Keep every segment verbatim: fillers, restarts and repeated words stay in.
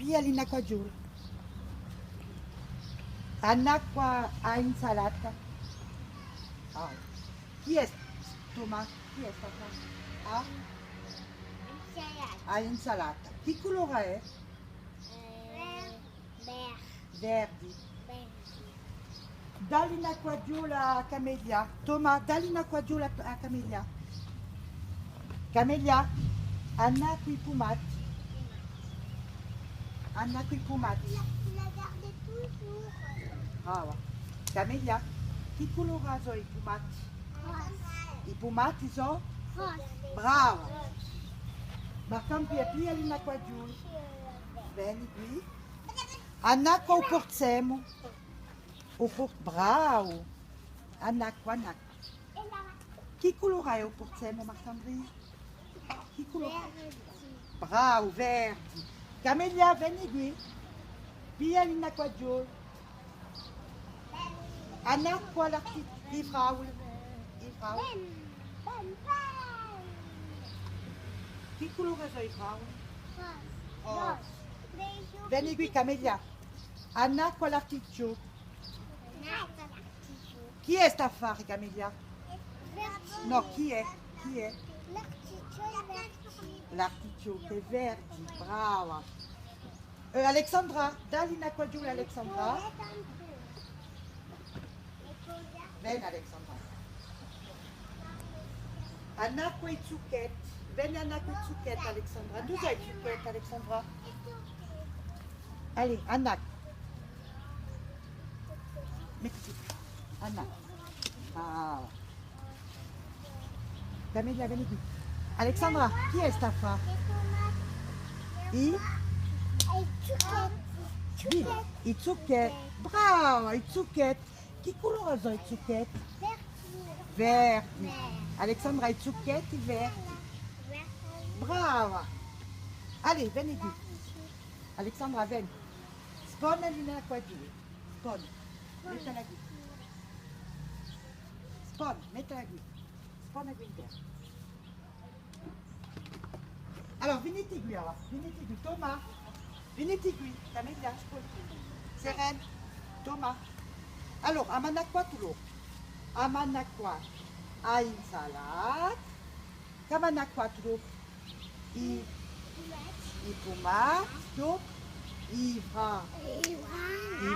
Piglia l'innacquaghjola. Annacqua a insalata. Ah. Chì hè, Thomas? Chì hè st'affare? Ah? Insalata. A insalata. Chì culore hè? Eh, ver-, verdi. Verdi. Dà l'innacquaghjola à Camelia. Thomas, dà l'innacquaghjola à Camelia. Camelia, annacqua i pumati. Annacqua i pumati. La, la garde toujours. Brava. Camelia, chì culore sò i pumati? Rose. I pumati sò? Rose. Brava. Marc'Andria, piglia l'innacquaghjola. Veni quì. Annacqua u porzemu. U por-, bravu! Annacqua, annacqua. Chì culore hè u porzemu, Marc'Andria? Chì culore? Verdi. Bravu, verdi. Camelia, veni quì. Piglia l'innacquaghjola. Annacqua l'arti-, i frauli. I frauli. Chì culore sò i frauli? Rose. Veni quì, Camelia. Annacqua l'artichjocu. Chì hè st'affare, Camelia? Nò, chì hè? Chì hè? L'artichjocu hè verdi. L'artichjocu hè verdi, brava. Eh, Alexandra, dà l'innacquaghjola à Alexandra. Veni, Alexandra. Annacqua i zucchetti. Veni, annacqua i zucchetti, Alexandra. Induve sò i zucchetti, Alexandra? Allez, annacqua. Mettiti quì. Annacqua. Ah. Camelia, veni quì. Alexandra, chì hè st'affare? I? I zucchetti. Dì, i zucchetti. Brava, i zucchetti. Chì culore sò i zucchetti? Verdi. Verdi. Alexandra, i zucchetti verdi. Brava. Allez, veni quì. Alexandra, veni. Spona l'innacquaghjola. Spona. Mettila quì. Spona, mettila quì. Spona quì in terra. Allora, viniti quì, allora. Viniti quì, Thomas. Viniti quì, Camelia, ascolta. Serena, Thomas. Allora, emu annacquatu l'ortu. Emu annacquatu a insalata. Chì emu annacquatu dopu? I, i pumati, dopu i fra-, i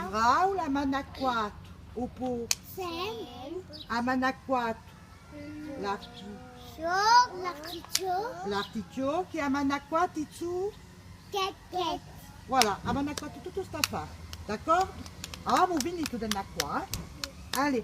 frauli, emu annacquatu u pò-, emu annacquatu l'arti-, l'artichjocu, chì emu annacquatu i zu-, voilà, emu annacquatu tuttu st'affare, d'accordu? Avemu finitu d'annacquà, eh? Allez.